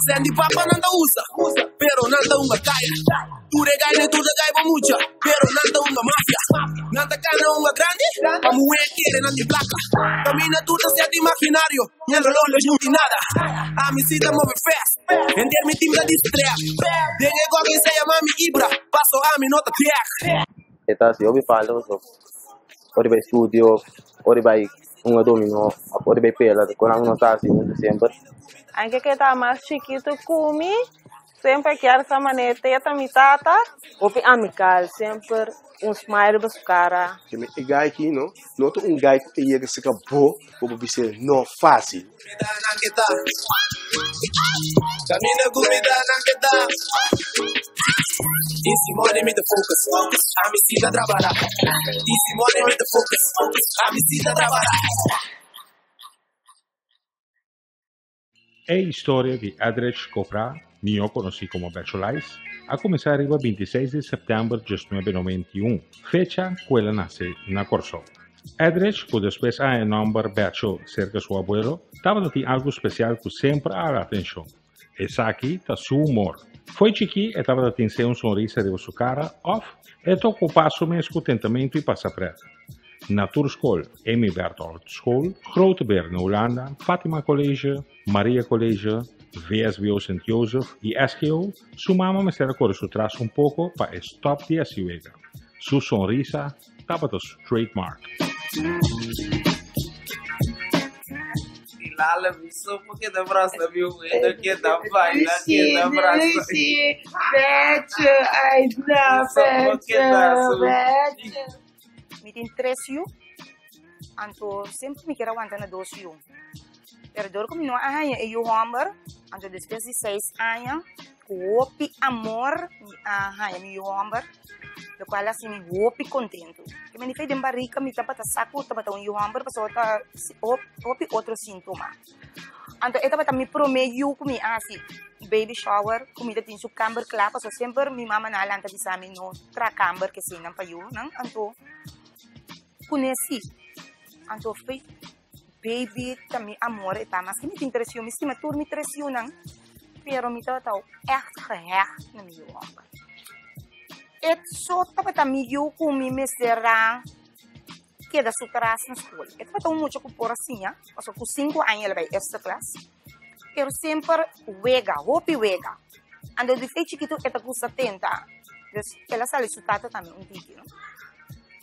Sandy papa nan ta usa, pero nan ta hunga kaya. Tur e gai tur ta gai bo mucha, pero nan ta hunga mafia. Nan ta kana hunga grandi, pa muhé kere nan tin plaka. Camina tur ta set imaginario, ña lo lo no tin nada. Ami si ta move fast, henter mi team ta distrèk. Den e goki sa yama mi Ibra, paso ami no ta trèk. E ta hasi hopi falta pasobra ora bai studio, ora bai hunga dominó, òf ora bai pela, ku nan no ta hasi huntu semper. Anke ke ta mas chikitu ku mi, semper kier sa manera teta mi tata. Hopi amical, semper un smile riba su cara. Keme e guy aki no, no ta un guy ku e yega serka bo bo por bis'é no fásil. Camina cu mi da nan ke ta. Easy money mi ta focus. Ami si ta trabaja. Easy money mi ta focus. Ami si ta trabaja. E historia di Edrich Copra, mihó konosí komo Becholais, a kuminsá riba 26 di sèptèmber 1991, fecha ku el a nase na Kòrsou. Edrich, ku despues a haña e nòmber Becho serka su abuelo, tabata tin algu spesial ku semper a hala atenshon. Esaki ta su humor. Fo'i chikí e tabata tin sea un sonrisa riba su kara òf e ta okupá su mes ku tentamentu i pasa prèt. Na tur skol, Emmy Berthold School, Grote Beer na Hulanda, Fatima College, Maria College, VSBO Sint Jozef i SGO, su mama mester a kore su tras un poko pa e stòp di hasi wega. Su sonrisa tabata su trademark. Lala mi so por keda brasa mi mujer no keda baila keda brasa. Lucy, Betje, ai na, Mi so por Betje, keda so. Betje. Mi tin tres yu, anto semper mi kier a wanta na dos yu. Pero dor ku mi no a haña e yu hòmber, anto despues di seis aña, ku hopi amor mi a haña mi yu hòmber, lokual a hasi mi hopi kontentu. Ke meni fe den barika mi tabata sa ku tabata un yu hòmber pasobra ta hopi otro síntoma. Anto e tabata mi promé yu ku mi a hasi baby shower, ku mi ta tin su kamber kla, pasobra semper mi mama nan a lanta bisa mi no traha kamber kesinnan pa yunan, anto kuné si. Anto fe baby ta mi amor e ta, maske mi tin tres yu, mi stima tur mi tres yunan, pero mi tabata ègt gehecht na mi yu hòmber. E so tabata mi yu ku mi mester a keda su tras na skol. E tabata un mucha ku por a siña, pasobra ku sinku aña el a bai eerste klas, pero semper wega, hopi wega. Anto di fe chikitu e ta gusta tenta, dus el a sali su tata tambe un tiki, no?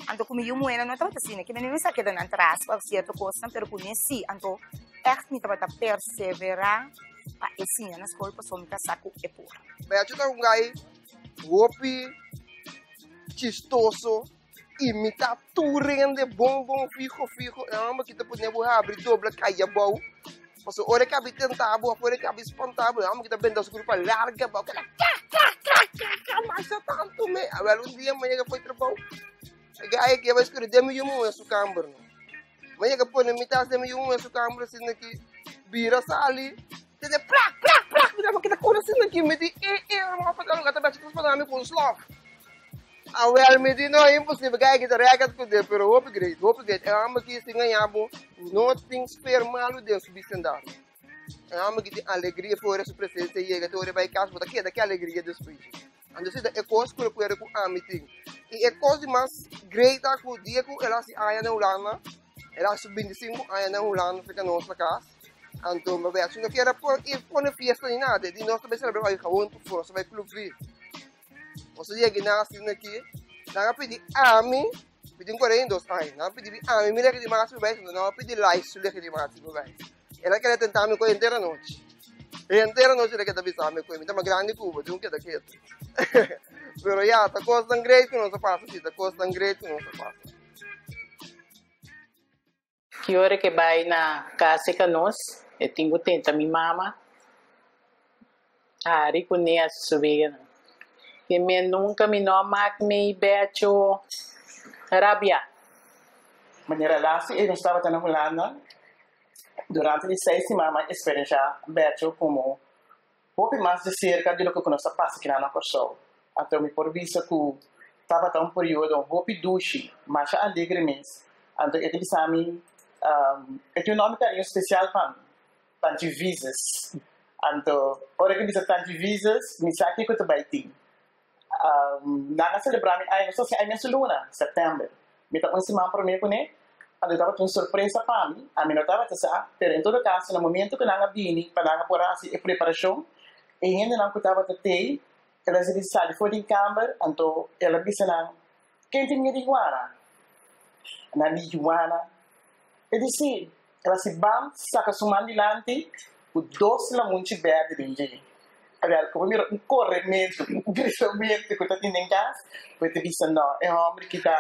Anto ku mi yu muhénan no tabata asina, ke mi no mester a keda nan tras pa sierto kosnan, pero ku mi sí. Anto ègt mi tabata perseverá pa e siña na skol pasobra mi ta sa ku e por. Becho ta un guy hopi chistoso, imita tur hende bon bon fiho fiho. E homber ki ta pone bo habri dobla kai abou. Pasobra ora e kabi tenta bo of ora e kabi spanta bo, e homber ki ta benta su grupa larga abou. Keda ka ka ka ka ka masha tantu me. Awel un dia mi a yega fo'i trabou, e guy aki a bai skuri den mi yu muhé su kamber no. Mi a yega pone mi tas den mi yu muhé su kamber asina ki bira sali, tende plak plak plak, mi ta keda kore asina ki mi di e e mi a lugar ta bèchi ta spanta mi ku un slòf. Awel mi di no imposible guy ki ta record ku de pero hopi great hopi great e homber ki sin gaña bo no tin sfeer malu den su bisendario e homber ki tin alegria for su presencia yega te ora e bai kas bo ta keda ki alegria despues anto si ta e kos ku recuerdo ku ami tin i e kos di mas great ta ku dia ku el a hasi aña na Hulanda el a hasi su 25 aña na Hulanda cerca nos na kas anto mi a no kier a pone fiesta ni nada di nos ta bai celebra bai gewoon pafó nos ta bai club V. Nos a yega na asina aki, nan a pidi ami, mi tin 42 aña, nan a pidi ami mi legitimatie bewijs, nan a pidi Lais su legitimatie bewijs. El a keda tenta mi ku henter anochi. Henter anochi el a keda bisa mi ku mi ta mas grandi ku bo, tin ku keda ketu. Pero ya, ta kosnan great ku nos a pasa si, ta kosnan great ku nos a pasa. Ki ora ke bai na kas e ka nos, e tin ku tenta mi mama hari ku ne hasi su weganan. Ke me nunka mi no a mak mi becho rabia. Manera laatste e nos tabata na Hulanda, durante di seis siman mi a eksperenshá becho komo hopi mas di serka di loke ku nos a pasa kinan na Kòrsou. Anto mi por bisa ku tabata un periodo hopi dushi, masha alegre mes. Anto e ta bisa mi, e tin un nòmber kariño spesial pa mi, Panchi Vises. Anto, ora ku bisa tanchi visas, mi sa kiko ta bai tin. Nan a selebrá mi aña, so si ai mes luna, sèptèmber. Mi ta un siman promé kuné, anto tabata un sorpresa pa mi, ami no tabata sa, pero en todo kaso na momento ku nan a bini pa nan a por hasi e preparashon, e hendenan ku tabata tei, el a di sali for di kamber, anto el a bisa nan, Ken tin marihuana? Nan di, Juana. E di, Si. El a si bam saka su man dilanti ku dos lamunchi berde den dje. Awel, ku bo mira un korementu, un gritamentu ku ta tin den kas, bo ta bisa, No, e hòmber ki ta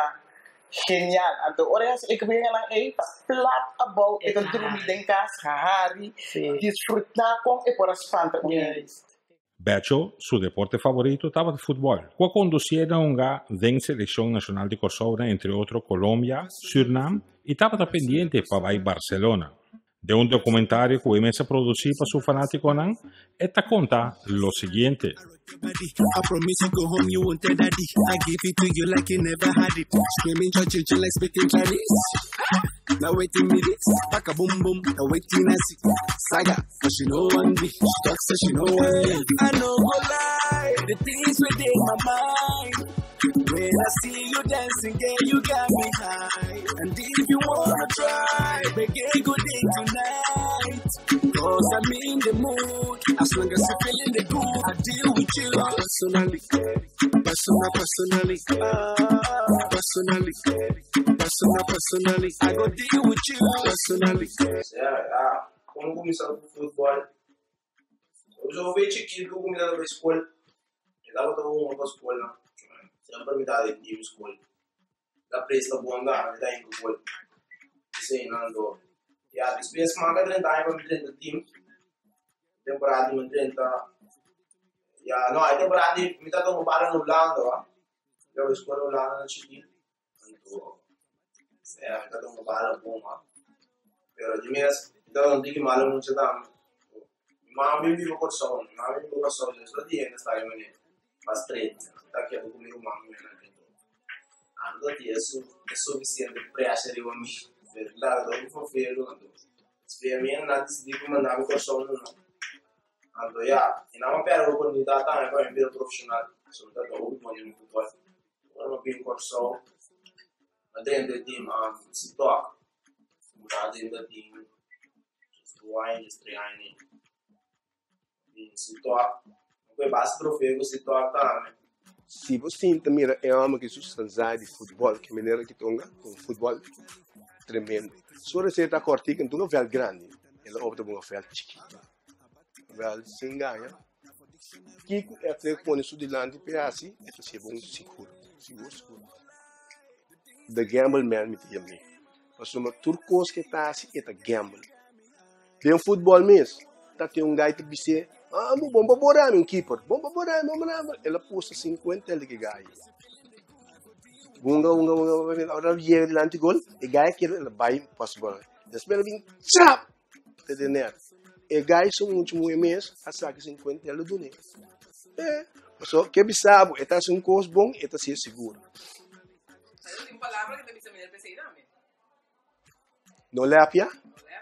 genial. Anto ora e hasi e kweganan ei, ta plat abou, e ta drumi den kas, hari, disfrutá kon e por a spanta un hende. Becho su deporte favorito tabata futbòl, ku a kondusié na hunga den selekshon nashonal di Kòrsou na entre otro Colombia, Sürnam i tabata pendiente pa bai Barcelona. Den un dokumentario ku e mes a produsí pa su fanátikonan, e ta konta lo siguiente. But she no want me. She talk say she no want me. I no go lie, the things within my mind. When I see you dancing, girl, you got me high. And if you wanna try, make a good day tonight. Cause I'm in the mood. As long as you feeling the good, I deal with you. Personally, personal, personally, personally, personal, personally. I go deal with you personally. Yeah, yeah. Kon kuminsá ku futbòl? Ora mi chikitu ku mi tabata bai skol, mi tabata hunga pa skolnan. Semper mi tabata den tim skol. Ta presta bon gana, mi ta hinka gol. Eseinan anto. Ya, despues mas ka 30 aña pa mi drenta tim. Temporada di mi drenta, ya, no, e temporada di mi tabata hunga bala na Hulanda, wa. Mi tabata bai skol na Hulanda na chikí. Anto, ya, mi tabata un bala bon, ha. Pero di mes, mi tabata un tiki malo mucha tambe. Mi mama bin biba Kòrsou, mi mama bin biba Kòrsou, dje so di hende sta riba ne pa street, ta keda ku mi ruman muhé nan dentro. Anto di e sufisiente pressure riba mi, pero claro, ta un fofelo, anto despues mi nan disidí ku manda mi Kòrsou numa. Anto ya, i nan a pèrdè oportunidat tambe pa mi bira profeshonal, pasobra mi tabata hopi bon den futbòl. Ora mi a bin Kòrsou, mi a drenta e tim Sitok. Mi tabata drenta e tim djes dos aña, djes tres aña. Bin Sitok, mi kohe basta trofeo ku Sitok tambe. Si bo sinta mira e hòmber ki su sanzai di futbòl, ki manera ki tonga ku futbòl tremendo. Su reseta kòrtiku, no ta un vèlt grandi, el a opta pa un vèlt chikitu. Wèl, sin gaña, kiko e ta pone su dilanti p'e hasi, e ta hasié bon sigur, sigur, sigur. The Gamble Man mi ta yam'é, pasobra tur kos ku e ta hasi e ta gamble. Den futbòl mes, ta tin un gai ta bis'é, Ah, bo bon pa bora mi, un keeper, bon pa bora mi, bon pa bora mi. El a posta sinkuenta el di ki gai. Hunga, hunga, hunga, hunga, ora el yega dilanti gol, e gai a kere el a bai pas bòl. Despues el a bin, chap! Te den net. E gai su mucha muhe mes a saka 50 el a dun'é. Eh, paso ke bisa bo, e ta hasi un kos bon, e ta hasié sigur. Tin palabra ke ta bisa mi pesei tambe. No lepia?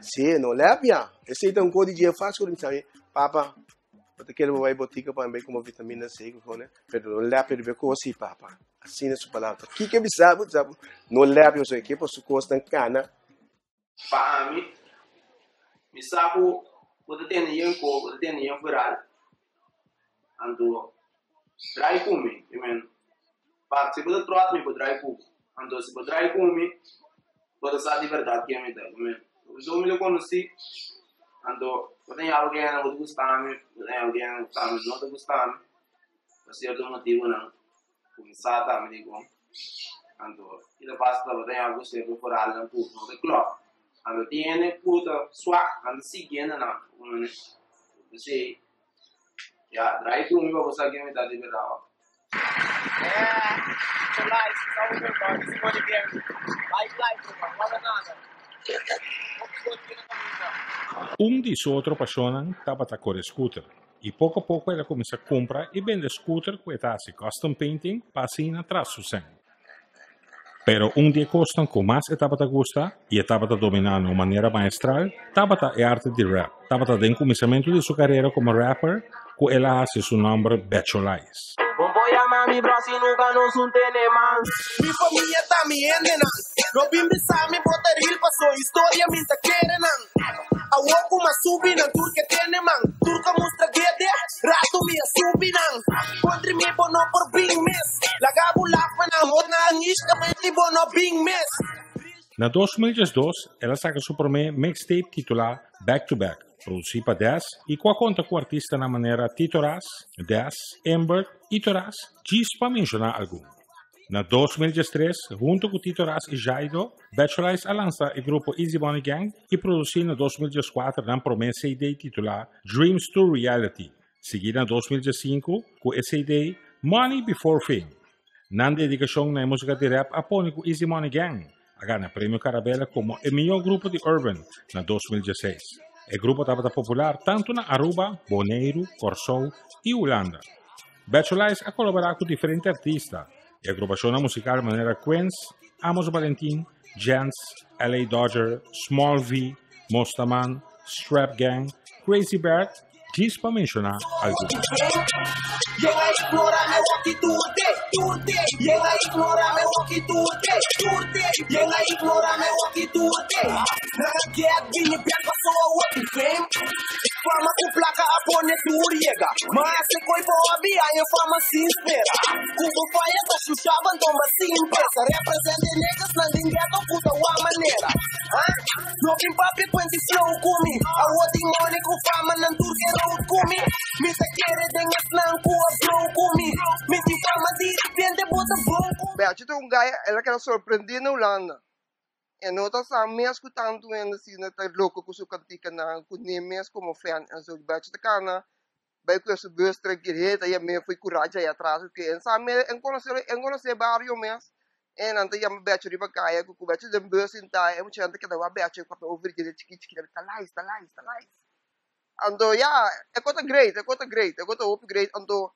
Sí, no lepia. Esei ta un kos di dje fásil, mi sabi, papa, bo ta kere bo bai botika pa mi bai kuma vitamina C ku kos, pero no lepia riba e kos si, papa. Asina su palabra. Kiko bisa bo, no lepia, pasobra ke pa su kosnan kana. Pa ami, mi sa ku bo ta tende yen ko, bo ta tende yen fueral, anto drai ku mi, i men, pa si bo ta tròt mi, bo drai ku bo, anto si bo drai ku mi, bo ta sa di bèrdat ken mi ta, i men, pasobra mi ta konosí, anto bo ta ña algu ku ta gusta mi, bo ta ña algu ku tambe no ta gusta mi, pa sierto motibunan. Kuminsá tambe di kon. Anto i ta pasa tabata tin algu sierto foralnan ku no ta klòp. Anto tin hende ku ta swak, nan ta sigui hendenan. P'esei, ya, drai ku mi pa bo sa ken mi ta di bèrdat wak. Un di su otro pashonnan tabata kore scooter. I poko poko el a kuminsá kumpra i bende scooter ku e ta hasi custom painting pa asina tras su sèn. Pero un di e kosnan ku mas e tabata gusta i e tabata dominá na un manera maestral tabata e arte di rap. Tabata den kuminsamentu di su karera komo rapper ku el a hasi su nòmber Becholais. Bon por yama mi bro si nunca nos un tene man. Mi famia ta mi hendenan. No bin bisa mi bo ta real paso historia mi ta kere nan. Awor ku m'a subi nan tur ke tene man. Tur ka mustra gede rato mi a subi nan. Kontri mi bo no por bin mes. Laga bo laf pa nan hot nan ishka menti bo no bin mes. Na 2012 el a saka su promé mixtape titulá Back to Back, produsí pa Dez i ku a konta ku artistanan manera Tito Ras, Dez, Embert i Toras, djis pa menshoná algun. Na 2013, hunto ku Tito Ras i Jaido, Becholais a lansa e grupo Easy Money Gang i produsí na 2014 nan promé CD titulá Dreams to Reality, sigui na 2015 ku e CD Money Before Fame. Nan dedikashon na e músika di rap a pone ku Easy Money Gang a gana Premio Carabela komo e mihó grupo di urban na 2016. E grupo tabata popular tantu na Aruba, Boneiru, Kòrsou i Hulanda. Becholais a kolaborá ku diferente artista i agrupashonnan musikal manera Queens, Amos Balentin, Gents, LA Dodger, Small V, Mostaman, Strap Gang, Crazy Bert, djis pa menshoná algun. Bèchi ta un gai el a keda sorprendí na Hulanda. E no ta sa mes ku tantu hende asina ta loko ku su kantikanan, ku ni mes komo fan. Enso Bèchi ta kana bai ku su bus trankil, he ta yam'é fo'i kurachi aya atras ku ke. En sa me, en konosé, en konosé bario mes. E nan ta yama Bèchi riba kaya ku ku Bèchi den bus sintá e muchanan ta keda wak Bèchi ku papia over dje chikí chikí ta lais, ta lais, ta lais. Anto ya, e kos ta great, e kos ta great, e kos ta hopi great. Anto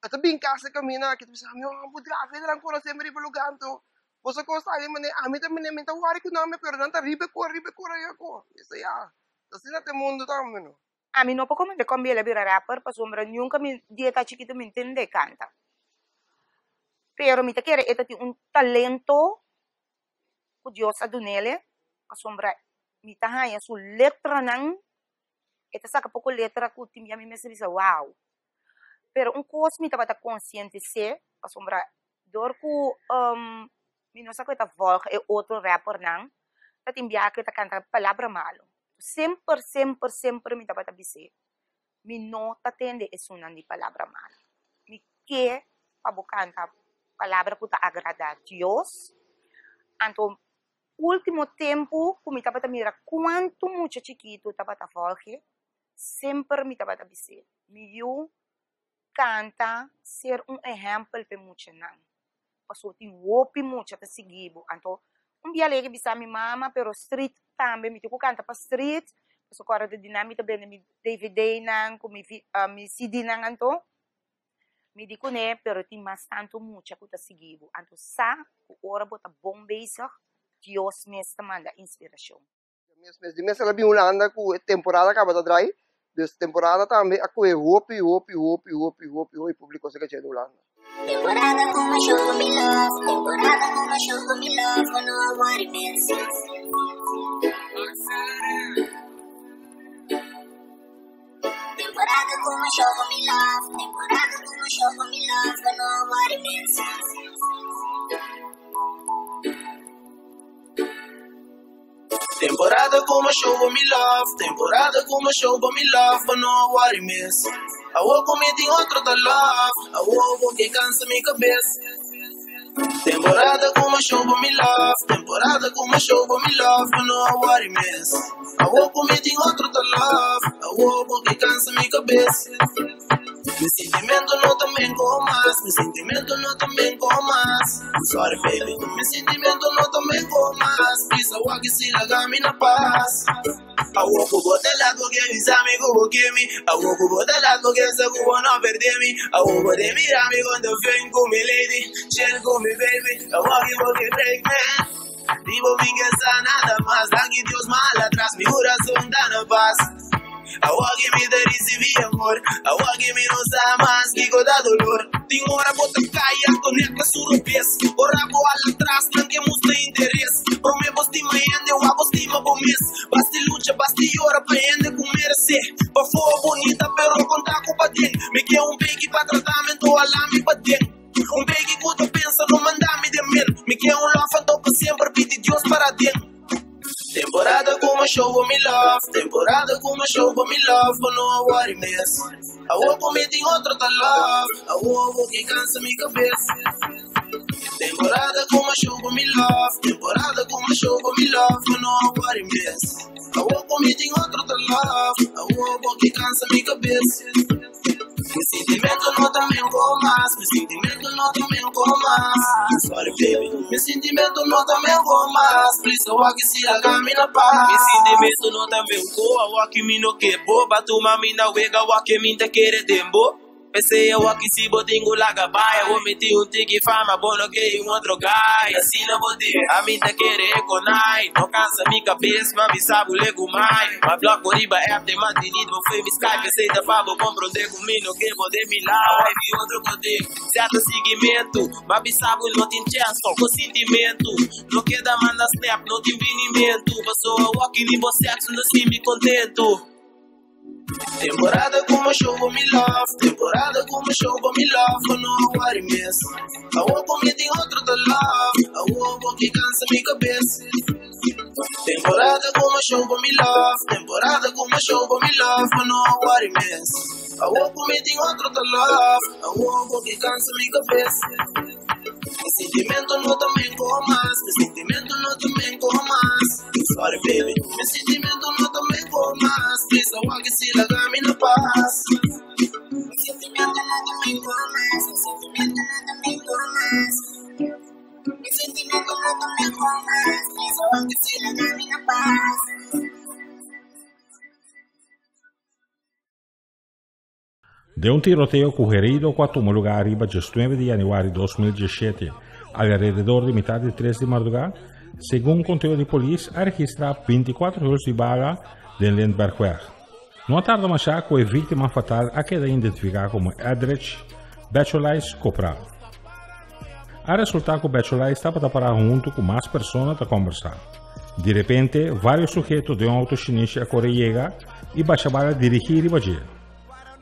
e ta bin kas e kaminda aki ta bisa mi, oh bo draf hende nan konosé mi riba lugá anto boso kos ta ali manera ami ta mane mi ta wòri ku nan pero nan ta riba e kor riba e kor riba e kor. Mi bisa ya, ta asina ta e mundu tambe no. Ami no por komende kon Biel a bira rapper pasobra nunka mi di e ta chikitu mi ntende kanta. Pero mi ta kere e ta tin un talento ku Dios a dunele pasobra mi ta haña su letranan, e ta saka poko letra ku tin bia mi mester bisa wow. Pero un kos mi tabata konsientis'é pasobra dor ku mi no sa ku e ta vòlg e otro rappernan ta tin bia ku e ta kanta palabra malu. Semper, semper, semper mi tabata bis'é, Mi no ta tende esunnan di palabra malu. Mi ke pa bo kanta palabra ku ta agradá Dios. Anto último tempu ku mi tabata mira kuantu mucha chikitu tabata vòlg'é, semper mi tabata bis'é, Mi yu, kanta ser un ehèmpel pa e muchanan. Pasobra tin hopi mucha ta sigui bo. Anto un bia alegre bisa mi mama, pero street tambe, mi tin ku kanta pa street, pasobra ku ora di nan mi ta bende mi dvdnan ku mi mi cdnan anto mi di kuné, pero tin mas tantu mucha ku ta sigui bo. Anto sa ku ora bo ta bon bezig, Dios mes ta manda inspirashon. Mes mes di mes el a bin Hulanda ku e temporada kaba ta drai, dus temporada tambe a kohe hopi hopi hopi hopi hopi hopi publiko serka dje di Hulanda. Temporada kuma show mi love, temporada kuma show mi love, no worry mes. Temporada kuma show mi love, temporada kuma show mi love, no worry mes. Temporada kuma show bo mi love Temporada kuma show bo mi love Bo no a worry mes Awor ku mi tin otro ta love Awor bo ke kansa mi kabes Temporada kuma show bo mi love Temporada kuma show bo mi love Bo no a worry mes Awor ku mi tin otro ta love Awor bo ke kansa mi kabes Mi sintimento no ta menko mas Mi sintimento no ta menko mas Sorry baby Mi sintimento no ta menko mas Bisa wak si laga mi na pas. Awor ku bo ta lat bo ke bisa mi ku bo ke mi. Awor ku bo ta lat bo ke sa ku bo no perde mi. Awor bo te mira mi kon ta fen ku mi lady, chill ku mi baby. Awor ki bo ke break me. Di bo mi ke sa nada mas. Danki Dios mal atras mi kurason ta na pas. Awor ki mi ta risibi amor. Awor ki mi no sa mas kiko ta dolor. Tin ora bo ta kai anto net na su robes. Ora bo hala atras nan ke mustra interes. Prome bo stima hende wak bo stima bo mes. Basti lucha basti yora pa hende ku merese. Pafó bonita pero konta ku paden. Mi ke un beki pa tratami anto hala mi paden. Un beki ku ta pensa no manda mi den men. Mi ke un lòf anto pa semper pidi Dios para den. Temporada ku mi show bo mi love. Temporada ku mi show bo mi love. Bo no a worry mes. Awor ku mi tin otro ta love. Awor bo ke kansa mi kabes. Temporada ku mi show bo mi love. Temporada ku mi show bo mi love. Bo no a worry mes. Awor ku mi tin otro ta love. Awor bo ke kansa mi kabes. Mi sintimento no ta menko mas. Mi sintimento no ta menko mas. Sorry baby. Mi sintimento no ta menko mas. Please awor ki si laga mi na pas. Mi sintimento no ta menko. Awor ki mi no ke bo. Ba tuma mi na wega awor ke mi ta kere den bo. P'esei awor ki si bo tin ku laga bai. Awor mi tin un tiki fama bo no ke un otro guy. Asina bo di ami ta kere e konai. No kansa mi kabes ma mi sa bo legu mai. Ma blok bo riba app den mantinit bo foi mi skype. P'esei ta pa bo kompronde ku mi no ke bo den mi life. I otro kote sèrto siguimentu. Ma bisa bo no tin chèns ku sintimentu. No keda manda snap no tin binimentu. Paso awor ki ni bo sèkso no sinti mi kontentu. Temporada ku mi show bo mi love. Temporada ku mi show bo mi love. Bo no a worry mes. Awor ku mi tin otro ta love. Awor bo ke kansa mi kabes. Temporada ku mi show bo mi love. Temporada ku mi show bo mi love. Bo no a worry mes. Awor ku mi tin otro ta love. Awor bo ke kansa mi kabes. Mi sintimento no ta menko mas. Mi sintimento no ta menko mas. Sorry baby. Mi sintimento no ta menko mas. Please awor ki si laga mi na pas. Mi sintimento no ta menko mas. Mi sintimento no ta menko mas. Mi sintimento no ta menko mas. Please awor ki si laga mi na pas. Den un tiroteo ku herido ku a tuma lugá riba diesnuebe di yanüari 2017 alrededor di mitad di tres di mardugá, segun konteo di polis a registrá 24 huls di bala den Lindbergweg. No a tarda mashá ku e víktima fatal a keda identifiká komo Edrich Becholais Kopral. A resultá ku Becholais tabata pará huntu ku mas persona ta kòmbersá. Di repente, vários suheto den un outo shinishi a kore yega i basha bala dirigí riba dje.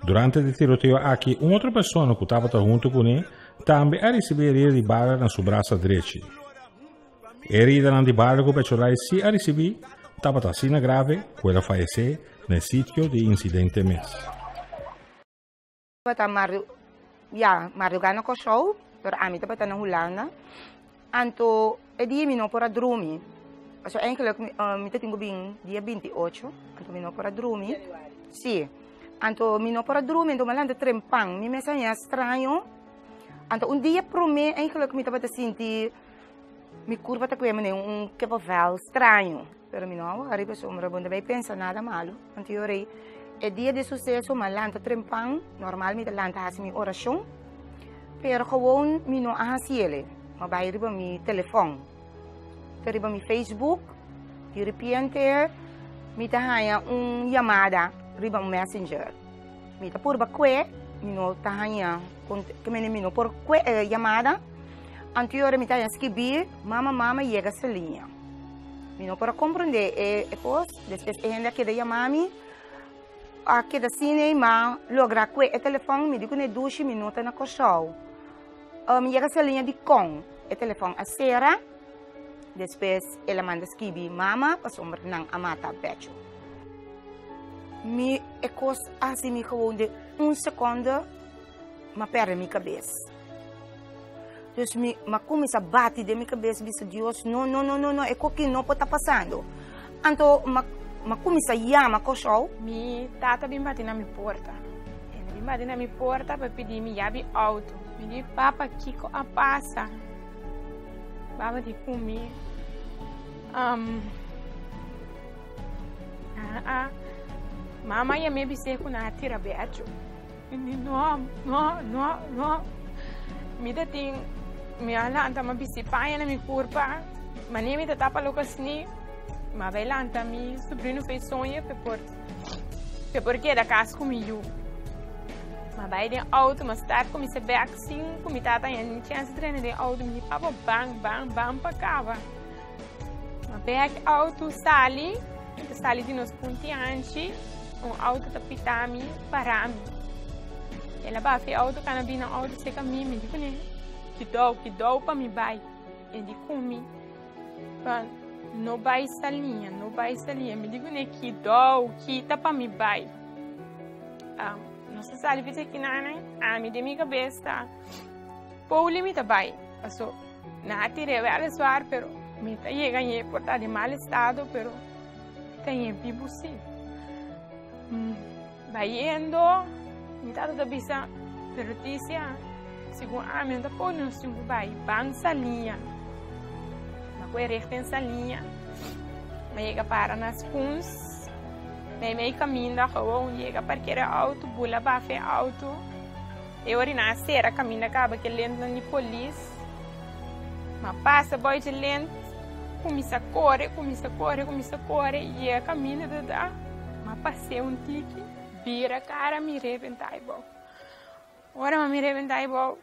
Durante di tiroteo aki, un otro persona ku tabata huntu kuné tambe a risibí herida di bala na su brasa drechi. E heridanan di bala ku Becholai sí a risibí tabata asina grave ku el a fayesé na e sitio di insidente mes. Tabata maru, ya, madrugá na Kòrsou, pero ami tabata na Hulanda. Anto e dia mi no por a drumi. Pasobra eigenlijk mi, mi ta tin ku bin dia 28, anto mi no por a drumi. Sí. Anto mi no por a drumi, anto mi a lanta trempan. Mi mes a haña straño. Anto un dia promé eigenlijk mi tabata sinti mi kurpa ta kume manera un kippenvel straño. Pero mi no a wòri pasobra bo no ta bai pensa nada malu. Anto yo rei, e dia di suseso mi a lanta trempan, normal mi ta lanta hasi mi orashon, pero gewoon mi no a hasi el, mi a bai riba mi telefòn, ta riba mi Facebook, di repente mi ta haña un yamada riba un messenger, mi ta purba kue, mi no ta haña, mi no por kue e yamada, anto yo mi ta haña skibí, mama mama yega Saliña. Mi no por a comprende e e cos, despues e hende a keda yama mi, a keda asina ma logra cue e telefon, mi di cune dushi mi no ta na Corsou. Mi yega Saliña di con e telefon a cera, despues el a manda skibi mama pasobra nan a mata Becho. Mi e cos a haci mi gewoon den un seconde m'a perde mi cabes. Dus mi m'a cuminsa bati den mi cabes bisa Dios no no no no no e coki no por ta pasando. Anto m'a m'a cuminsa yama Corsou. Mi tata bin bati na mi porta. El a bin bati na mi porta pa pidi mi yabi auto. Mi di, Papa, kiko a pasa? Baba di ku mi, um, a mama yam'é bis'é ku nan a tira becho. Mi di no, no, no, no. Mi ta tin, mi a lanta mi a bisti paña na mi kurpa, manera mi ta tapa loke asni, mi a bai lanta mi sobrino fei soña p'e por, p'e por keda kas ku mi yu. Mi a bai den outo, mi a start kuminsá bèk sin ku mi tata haña ni chèns di drenta den outo. Mi di, Papa, ban, ban, ban pa kaba. Mi a bèk outo sali. Mi ta sali di nos punti anchi, un auto ta pita mi, para mi. El a bafa e auto, kana bini nan auto seka mi, mi di kuné, kidou, kidou pa mi bai. E di ku mi, pa no bai saliña, no bai saliña. Mi di kuné, kidou, kita pa mi bai. Um, nos a sali fitsa kinanan, ami den mi kabes ta, Pouli mi ta bai, paso Na a tir'é wèliswaar, pero mi ta yega ñe por ta den mal estado, pero mi ta ñe bibu sí. Bayendo, mi tata ta bisa, pero Ticia, segun ami no ta pone nos tin ku bai, ban Saliña. Mi a kohe richting Saliña, mi a yega para na Spoons, meimei kaminda gewoon yega parker e auto, bula bafa e auto. E ora nan a sera kaminda kaba ke lentnan di polis. Ma pasa boi dje lent, kuminsá kore, kuminsá kore, kuminsá kore, yega kaminda ta da, ma pas'é un tiki, bira kara mi rebentá e bou. Ora ma mi rebentá e bou,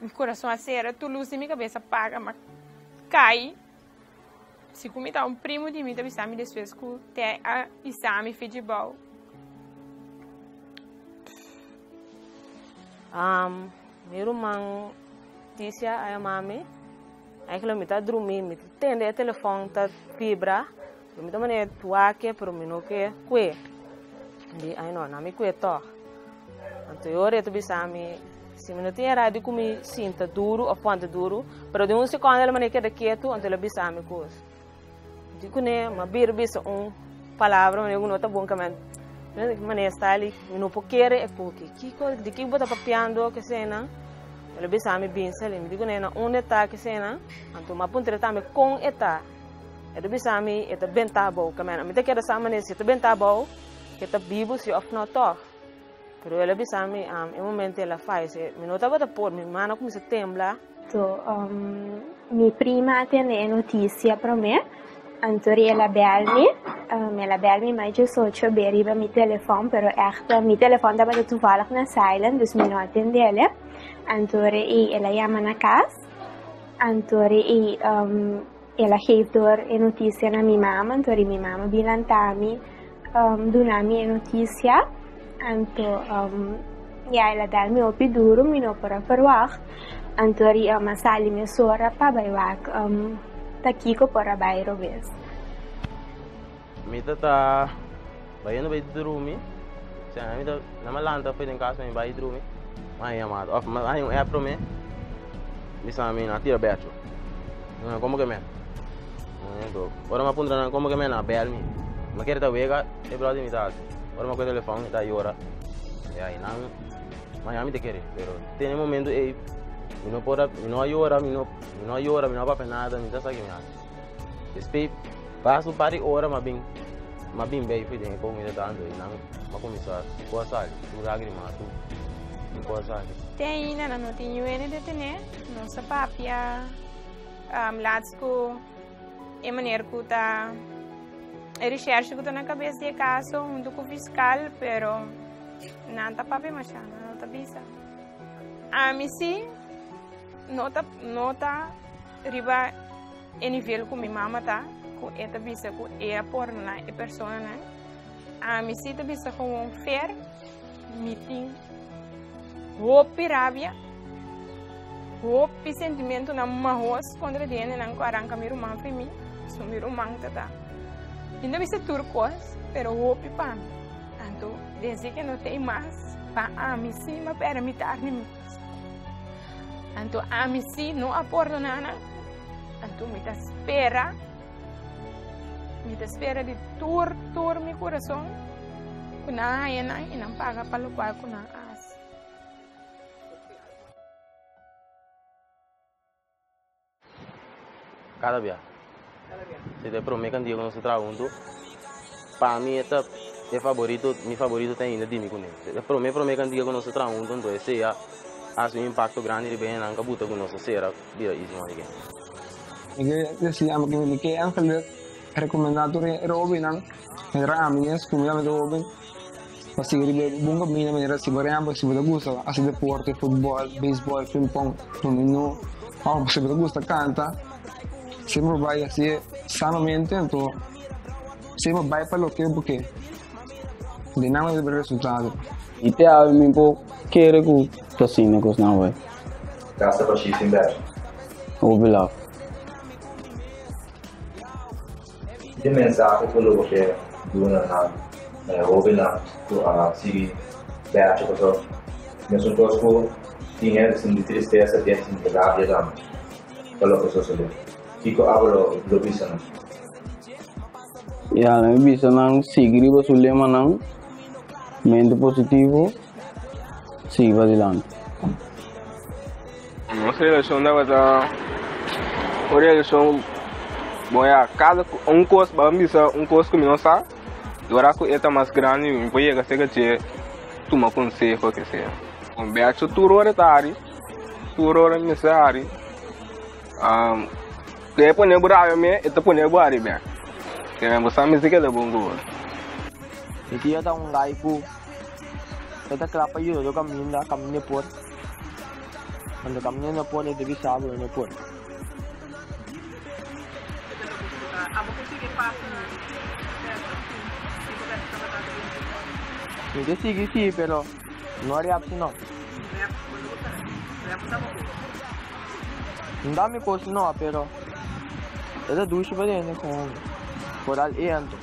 mi kurason a sera, tur lus di mi kabes a paga, ma kai. Si ku mi ta un primu di mi ta bisa mi despues ku te a isa mi fidji bou. Um, mi ruman Ticia a yama mi. Eigenlijk mi ta drumi, mi ta tende e telefon ta vibra. Pero mi ta manera wak pero mi no ke kue. Di ai no, na mi kue tog. Anto e ora e ta bisa mi, si mi no tin era di ku mi sinta duru of wanta duru, pero den un sekonda el manera keda ketu, anto el a bisa mi kos. Di kuné, mi a bira bisa un palabra manera ku no ta bon kamen. Manera sta li, mi no por kere e koki. Kiko, di kiko bo ta papiando kesena? El a bisa mi binsa li. Mi di kuné, na unda e ta kesena? Anto mi a puntra tambe kon e ta. E ta bisa mi e ta benta abou. Kamen, mi ta keda sa manera si e ta benta abou, e ta bibu si of no tog. Pero el a bisa mi, e momento el a fayese, mi no tabata por, mi mano a kuminsá tembla. So, mi prima a tende e notisia promé, anto ri el a bèl mi, el a bèl mi mas diesocho be riba mi telefòn, pero ègt mi telefòn tabata toevallig na silent, dus mi no a tendele. Anto ri el a yama na kas, anto ri el a geef door e notisia na mi mama, anto ri mi mama bin lanta mi, duna mi e notisia, anto ya el a dal mi hopi duru, mi no por a verwacht, anto ri a sali mesora pa bai wak ta kiko por a bai robes. Mi ta ta bayendo bai drumi, osea mi ta na mi lanta for den kas mi bai drumi, mi haña yamada of mi haña un app prome bisa mi nan tira becho, komo ke men? Ora mi a puntra nan komo ke men nan a bel mi, mi a kere ta wega e bròder mi ta hasi, ora mi a kohe telefòn mi ta yora, ya i nan mañana mi ta kere, pero te na e momento ei mi no por a mi no a yora mi no mi no a yora mi no a papia nada mi ta sa ke mi hasi. Despues pasa un par di ora mi a bin mi a bin bei for den e komo mi ta tanto i nan mi a kuminsá ku a sali tur lágrima tur ku a sali. Te ainda nan no tin yuene detené, nos a papia. Laatst ku e meneer ku ta e recherche ku ta na kabes di e kaso huntu ku fiskal pero nan ta papia masha nan no ta bisa. Ami si no ta no ta riba e nivel ku mi mama ta ku e ta bisa ku e a pordoná e personanan. Ami si ta bisa gewoon fer mi tin hopi rabia. Hopi sentimentunan mahos kontra di hendenan ku a ranka mi ruman fi mi, so mi ruman ta ta. Mi no bisa tur kos, pero hopi pa mi. Anto, desde ke no t'ei mas, pa ami sí m'a pèrdè mitar di mi. Anto, ami sí no a pordoná nan. Anto, mi ta spera, mi ta spera di tur, tur mi kurason ku nan a haña nan i nan paga pa lokual ku nan a hasi. Kada bia. Si ta e prome kandia ku nos ta traha huntu. Pa mi e ta e favorito, mi favorito te ainda di mi kuné. E promé promé kantika ku nos a traha huntu anto esei a hasi un impakto grandi riba e hendenan ku a buta ku nos a sera bira Easy Money Gang. Mi ke desi amo ke mi ke eigenlijk rekomendá tur e hóbennan, manera ami mes ku mi tambe ta hóben, pa sigui riba e bon kaminda manera si por ehèmpel si bo ta gusta hasi deporte, futbòl, beisbòl, pimpòn, dominó, òf si bo ta gusta kanta, semper bo bai hasié sanamente anto semper bai pa loke bo ke, di nan bo ta bira resultado. I te awe mi por kere ku ta asina kosnan bai. Gasta pa shi sin bèr. Hopi laf. Ki mensahe ku lo bo ke duna na e hóbennan ku a sigui bèrsha pasobra mesun kos ku tin hende sinti tristesa tin hende sinti rabia tambe pa loke sosodé. Kiko abo lo lo bisa nan? Ya, mi bisa nan sigui riba su lemanan, mente positivo, sigui padilanti. Nos relashon tabata un relashon bon ya kada un kos ban bisa un kos ku mi no sa dora ku e ta mas grandi mi por yega serka dje tuma konseho ke sea. Un becho tur ora ta hari tur ora mester hari ku e pone bo rabia me e ta pone bo hari bek bo sa mester keda bon ku bo. Mi tia ta un gai ku e ta kla pa yuda do kaminda, kaminda e por. Cuando camina no por, e ta bisa bo no por. Mi ta sigui si, pero no rap si no. No ta mi cos no, pero e ta dushi pa dentro con foral e anto.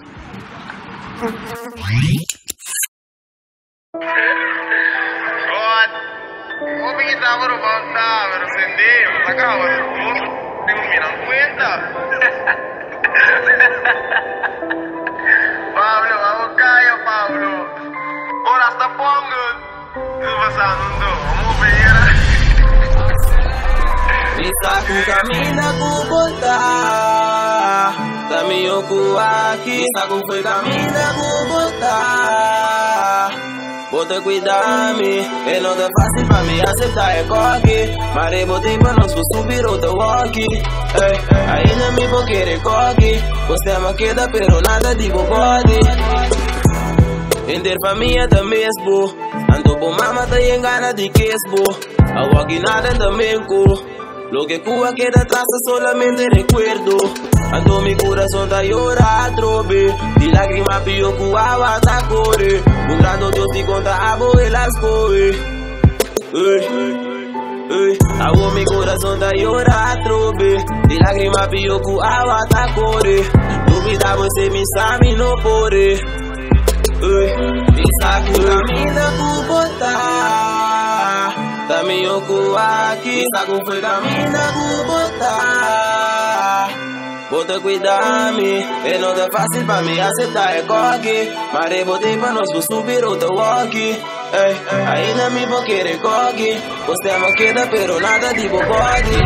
Mi sa ku kaminda ku bo ta, ta mihó ku aki. Mi sa ku foi kaminda ku bo ta, bo ta kuida mi. E no ta fásil pa mi aseptá e kòki, mare bo tin pa nos ku subi rota wòki. Ey, ainda mi por kere kòki, bo stèm a keda pero nada di bo bòdi. Henter famia ta mes bo, anto bo mama ta yen gana di kes bo. Awor ki nada ta menko, loke ku a keda atras ta solamente rekuerdo. Anto mi kurason ta yora atrobe, di lágrima pio ku awa ta kore. Puntrando Dios di konta abo el a skohe. Ey, ey, awor mi kurason ta yora atrobe, di lágrima pio ku awa ta kore. Dubida bo se mi sa mi no por. Ey, mi sa ku kaminda ku bo ta, ta mihó ku aki. Mi sa ku foi kaminda ku bo ta, bo ta kuida mi. E no ta fásil pa mi aseptá e kòki, mare bo tin pa nos ku subi rota wòki. Ey, ainda mi por kere kòki, bo stèm a keda pero nada di bo bòdi.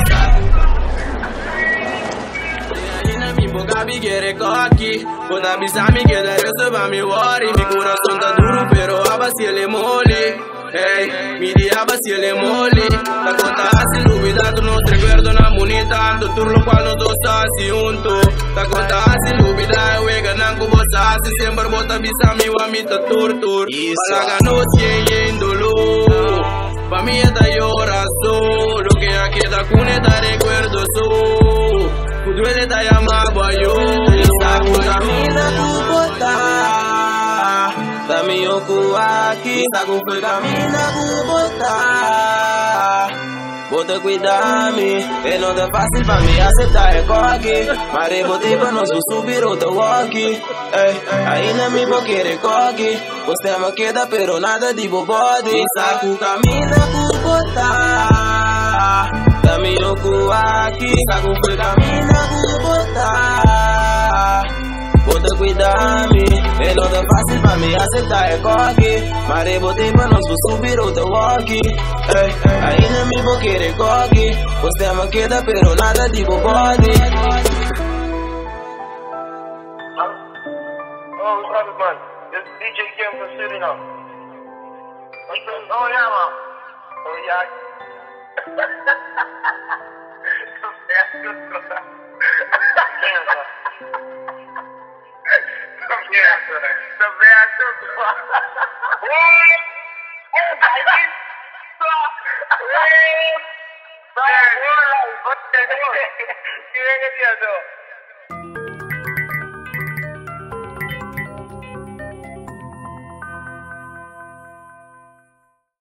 Ainda mi por gabi kere kòki, bo ta bisa mi keda resto pa mi wòri. Mi kurason ta duru pero aba si el e moli. Ey, mi di aba si el e moli. Ta konta hasi lubida tur nos rekuerdonan bunita, anto tur lokual nos dos ta hasi huntu. Ta konta hasi lubida e weganan ku bo sa hasi, semper bo ta bisa mi wak mi ta tur tur. Pa laga nos yen yen doló, pa mi e ta yora so. Loke a keda kune ta rekuerdo so, ku duele ta yama bo ayo. Sa ku kaminda ku bo ta, ta mihó ku aki. Sa ku foi kaminda ku bo ta, bo ta kuida mi. E no ta fásil pa mi aseptá e kòki, mare bo tin pa nos ku subi rota wòki. Ey, ainda mi por kere kòki, bo stèm a keda pero nada di bo bòdi. Mi sa ku kaminda ku bo ta, ta mihó ku aki. Mi sa ku foi kaminda ku bo ta, bo ta kuida mi. E no ta fásil pa mi aseptá e kòki, mare bo tin pa nos ku subi rota wòki. Ey, ainda mi por kere kòki, bo stèm a keda pero nada di bo bòdi. Oh, hoe gaat het man? Dit is DJ Kim van Suriname. Oh ja man. Oh ja.